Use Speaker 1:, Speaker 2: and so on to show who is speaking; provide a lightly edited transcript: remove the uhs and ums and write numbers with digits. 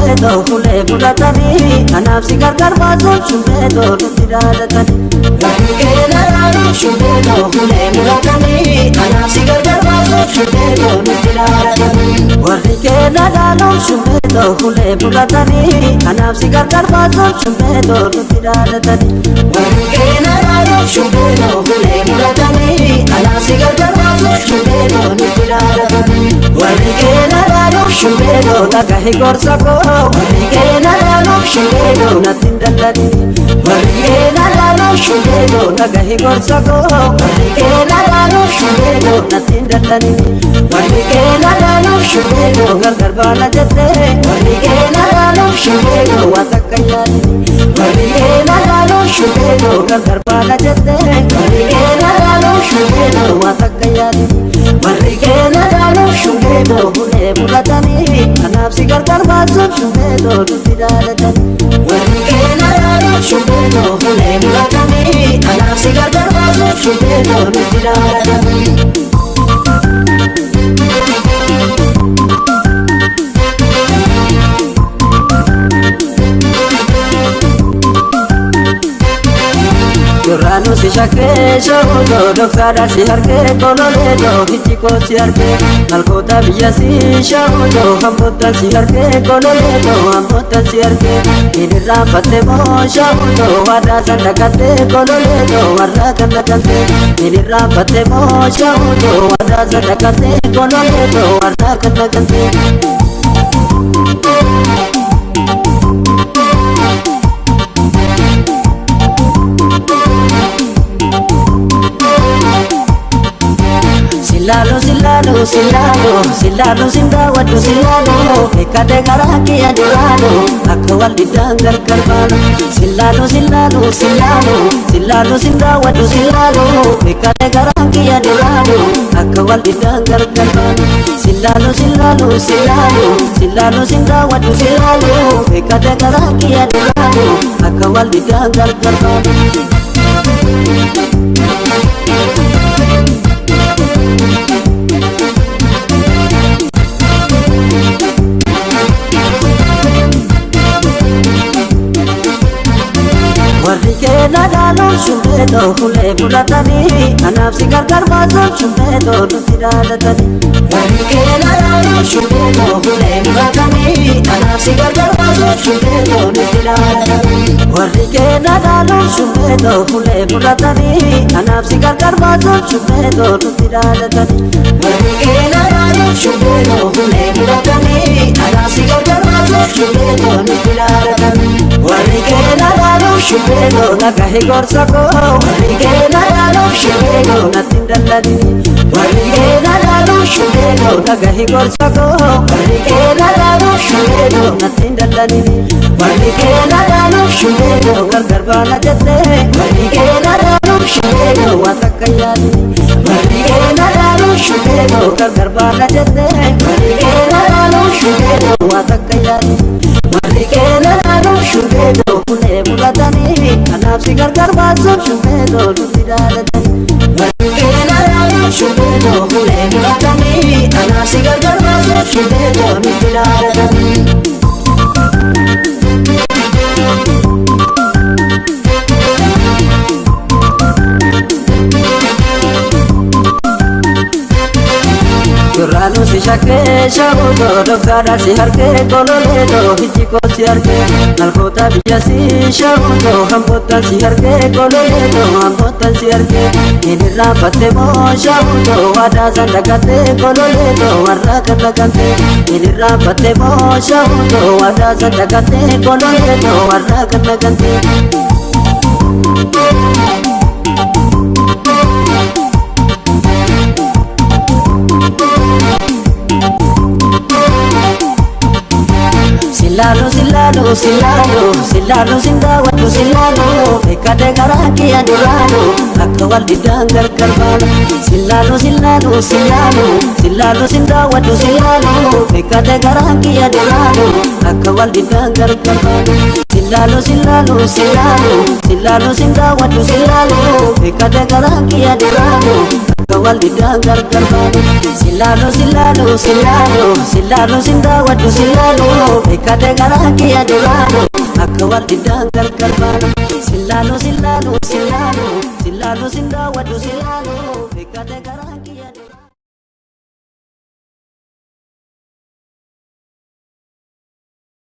Speaker 1: shumbeetoo fuulee fudhatanii anaaf si gargar baasuuf shumbeetoo nutti dhaadatanii. Warri keena laaluuf shumbeetoo fuulee fudhatanii anaaf si gargar baasuuf shumbeetoo nutti dhaadatanii. Warri keena laaluuf shumbeetoo fuulee fudhatanii anaaf si gargar baasuuf shumbeetoo nutti dhaadatanii. Warri keena laaluuf shumbeetoo fuulee fudhatanii anaaf si gargar baasuuf shumbeetoo nutti dhaadatanii. Warri keena laaluuf shumbeetoo dhagahi gorsa koo. Warri keena laaluuf shumbeetoo natti hin dalladini. Warri keena laaluuf shumbeetoo dhagahi gorsa koo. Warri keena laaluuf shumbeetoo natti hin dalladini. Warri keena laaluuf shumbeetoo gargar baana jettee. Warri keena laaluuf shumbeetoo waan takka yaadini. Warri keena laaluuf shumbeetoo gargar baana jettee. Warri keena laaluuf shumbeetoo waan takka yaadini. Warri keena laaluuf shumbeetoo fuulee fudhatanii anaaf si gargar baasuuf shumbeetoo nutti dhaadatanii. Warri keena laaluuf shumbeetoo fuulee fudhatanii anaaf si gargar baasuuf shumbeetoo nutti dhaadatanii. Durraanu si shakkee shawutoo dhoksaadha si harkee kololeetoo ijji koo si harkee malkoota biyya si shawutoo hamboota si harkee kololeetoo hamboota si harkee hidhirraanfatte moo shawutoo waadaa san dhaqattee kololeetoo warra kan dhaqattee hidhirraanfatte moo shawutoo waadaa san dhaqattee kololeetoo warra kan dhaqattee. Silaalu silaalu silaalu silaalu sindaawwadhu silaalu eeggate karaa kiyya duraanu akka wal diddaan gargar baanu. Silaalu silaalu silaalu silaalu sindaawwadhu silaalu eeggate karaa kiyya duraanu akka wal diddaan gargar baanu. Silaalu silaalu silaalu silaalu sindaawwadhu silaalu eeggate karaa kiyya duraanu akka wal diddaan gargar baanu. Warri keena laaluuf shumbeetoo fuulee fudhatanii anaaf si gargar baasuuf shumbeetoo nutti dhaadatanii. Warri keena laaluuf shumbeetoo fuulee fudhatanii anaaf si gargar baasuuf shumbeetoo nutti dhaadatanii. Warri keena laaluuf shumbeetoo fuulee fudhatanii anaaf si gargar baasuuf shumbeetoo nutti dhaadatanii. Warri keena laaluuf shumbeetoo fuulee fudhatanii anaaf si gargar baasuuf shumbeetoo nutti dhaadatanii. Warri keena laaluuf shumbeetoo dhagahi gorsa koo. Warri keena laaluuf shumbeetoo natti hin dalladini. Warri keena laaluuf shumbeetoo dhagahi gorsa koo. Warri keena laaluuf shumbeetoo natti hin dalladini. Warri keena laaluuf shumbeetoo gargar baana jettee. Warri keena laaluuf shumbeetoo waan takka yaadini. Warri keena laaluuf shumbeetoo gargar baana jettee. Warri keena laaluuf shumbeetoo waan takka yaadini. Warri keena laaluuf shumbeetoo fuulee fudhatanii anaaf si gargar baasuuf shumbeetoo nutti dhaadatanii. Warri keena laaluuf shumbeetoo fuulee fudhatanii anaaf si gargar baasuuf shumbeetoo nutti dhaadatanii. Durraanu si shakkee shawutoo dhoksaadha si harkee kololeetoo ijji koo si harkee malkoota biyya si shawutoo hamboota si harkee kololeetoo hamboota si harkee hidhirraanfatte moo shawutoo waadaa san dhaqattee kololeetoo warra kan dhaqattee hidhirraanfatte moo shawutoo waadaa san dhaqattee kololeetoo warra kan dhaqattee. Silaalu silaalu silaalu silaalu sindaawwadhu silaalu eeggate karaa kiyya duraanu akka wal diddaan gargar baanu. Silaalu silaalu silaalu silaalu sindaawwadhu silaalu eeggate karaa kiyya duraanu akka wal diddaan gargar baanu. Silaalu silaalu silaalu silaalu sindaawwadhu silaalu eeggate karaa kiyya duraanu akka wal diddaan gargar baanu. Silaalu silaalu silaalu silaalu sindaawwadhu silaalu beekate garaa kiyya duraanu akka wal diddaan gargar baanu. Silaalu silaalu silaalu silaalu sindaawwadhu silaalu beekate garaa.